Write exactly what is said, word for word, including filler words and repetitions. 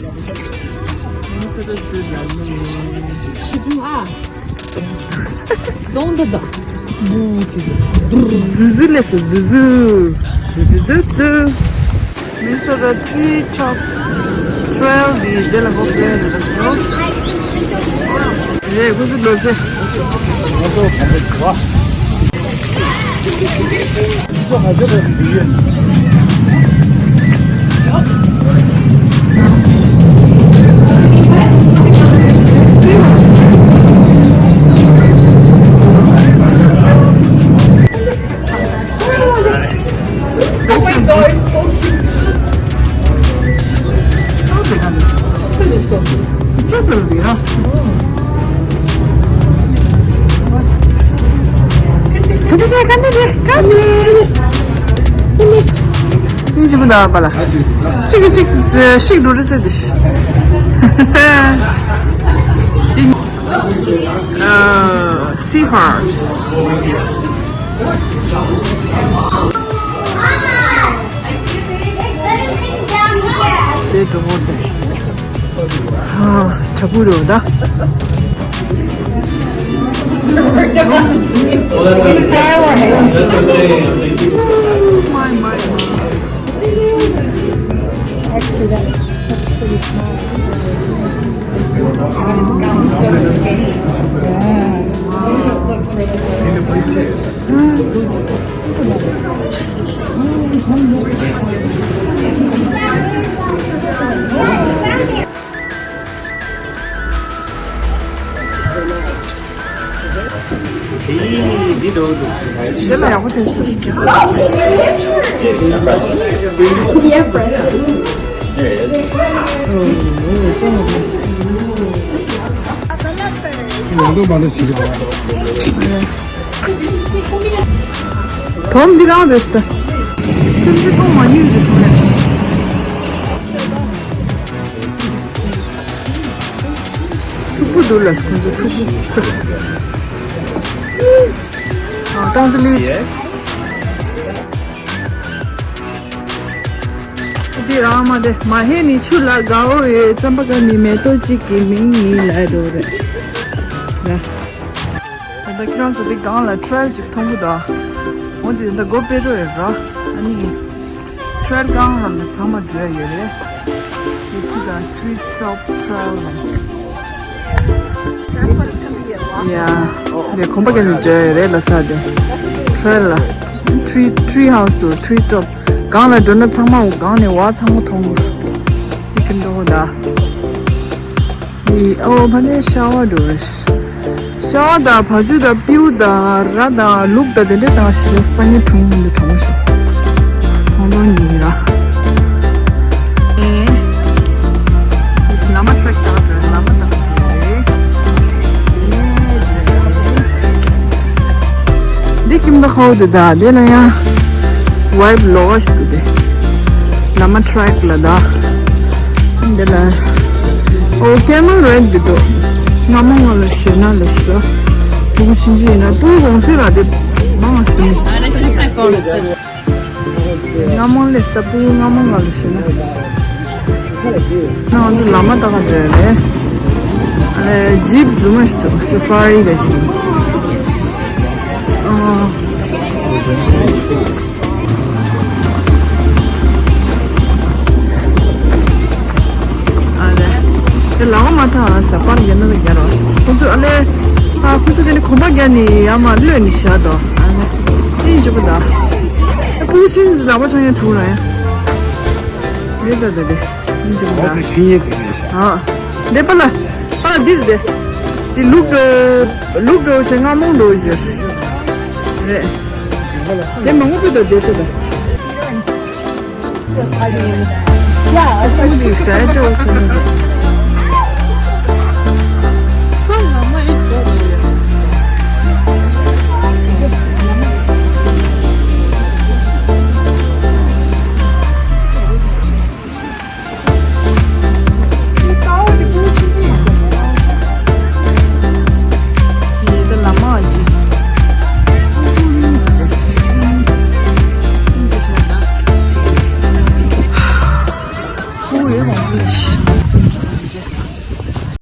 ཟུ་ཟུ་ལས་སུ་ཟུ་ཟུ། ཟུ་ཟུ་ཟུ་ཟུ། མི་སོ་ར་ཁྲི་ཊོབ་ཊེ་རེལ་འདི་རྗེས་ལ་འགོ་སྤོས་རེད་ལ་སོ། རེད། ཁོ་ཚོ་ལོ་ཚེ། Oh my God, it's so cute. ཡིན་གཅིག་པུ་ན་པ་ལ། གཅིག་གིས་གཅིག་ཤིག་འགྲོ་རེ་ཟེར་ཏེ། ཨ། Seahorse. དེ་འགྲོ་འོང་དེ། ཧ། ཁྲ་བོ་རེད་ད། དོམ་འདི་རང་རེད་ཤག་ད། སེམས་ཅན་ཐོག་མ་ཉིད་ཀྱི་ཐོག་ནས། ཐུག་པོ་འདུག་ལ་ཁོང་ཚོ་ཐུག་པོ། ཨ། ཏང་ཙི་ལི། འདི་རང་མ་དེ་མ་ཧེ་ནི་ཆུ་ལ་དགའ་བོ་ཡོད། རྩམ་པ་ཀ་ནི་མེ་ཏོག་གཅིག་གི་མིང་ཡིན་ལབ་འགྲོ་རེད། ཡ། ད་ལྟ་ཁྱེད་རང་ཚོ་འདི་སྒང་ལ་ཊེ་རེལ་ཅིག་མཐོང་གི་འདུག་འོ་འདི་ད་ལྟ་སྒོ་ཕྱེ་འགྲོ་ཡོད་ར། ཨ་ནི་ཊེ་རེལ་སྒང་ལ་ནི་ཚང་མ་འགྲོ་ཡ་ཡོད་རེད། འདི་ཁྲི་དང་ཁྲི་ཊོབ་ཊེ་རེལ་ལ། ཡ། དེ་གོམ་པ་བརྒྱབ་ནས་འགྲོ་ཡ་ཡོད་རེད་ལ་ས་དེ། ཊེ་རེལ་ལ། ཁྲི་ཁྲི་ཧའུ་སི་དང་ཁྲི་ཊོབ། སྒང་ལ་འགྲོ་ན་ཚང་མ་འོ་སྒང་ནས་བ་ཚང་མ་མཐོང་གི་རེད། འདི་གི་འགྲོ་ད། ཨོ་ཕ་ནས་ཤ་བ་འགྲོ་རེད། ཤ་བ་དང་བ་ཕྱུགས་དང་སྤྲེའུ་དང་ར་དང་ལུག་དང་དེ་འདྲ་དང་ཞེས་སང་ཉིན་གྲོང་གི་གྲོང་ཞིག་མཐོང་མཐོང་ཉིན་ར། ཨེ། ལ་མ་ཊེ་རེལ་དང་འགྲོ་ལ་མ་དང་འགྲོ་རེད། འདི་ཁྱིམ་ད་ཁའོ་དེ་ད་དེ་ལ་ཡང་ཝའི་བི་ལོག་ཞིག་ཏུ་དེ། ལ་མ་ཊེ་རེལ་ལ་ད། འདི་ལ། ཨོ་ཀེ་མ་རེད་འདི་དོ། སྔ་མོ་ང་ལ་ཞེ་ན་ལ་ཤི་ར། ཕྲུ་གུ་ཆུང་ཆུང་ཡིན་ན་ཕྲུ་གུ་གོང་ཚད་ར་དེ་མང་ང་ཤི་ནི། སྔ་མོ་ལས་ད་ཕྲུ་གུ་སྔ་མོ་ང་ལ་ཤི་ན། ང་ཚོ་ལ་མ་ལྟ་ག་འགྲོ་ཡ་རེད། ཨ་ལས་ཇིབ་རྫུན་མ་ཞིག་འདུག་སེ་ཕ་རི་རེད་ཅིང་། ཨ། ཨ་ལས། དེ་ལ་མ་ཐག་ས་པར་རྒྱ་ནག་རྒྱ་རོ། ཁོ་ཚོ་ཨ་ལས། ཨ་ཁོ་ཚོ་དེ་ནི་གོམ་པ་རྒྱ་ནི་ཡ་མ་གློད་ནི་བཞག་དོ། ཨ་ལས། དེ་ཡིན་ཅི་པ་ད། ཨ་ཕྲུ་གུ་ཆུང་ཆུང་ལག་པ་འཆང་ཡ་ཐུག་ར་ཡ། རེད་ད་ད་དེ། ཡིན་ཅི་པ་ད། ཨ་དེ་པ་ལ། པ་ལ་འདི་རེད་དེ། དེ་ལུག་འགྲོ། ལུག་འགྲོ་ཞེ་སྔ་མོ་འགྲོ་ཞེ། རེད། དེ་མང་པོ་ད་དེ་ཚོ་ད། I mean, yeah, I think she's excited or something.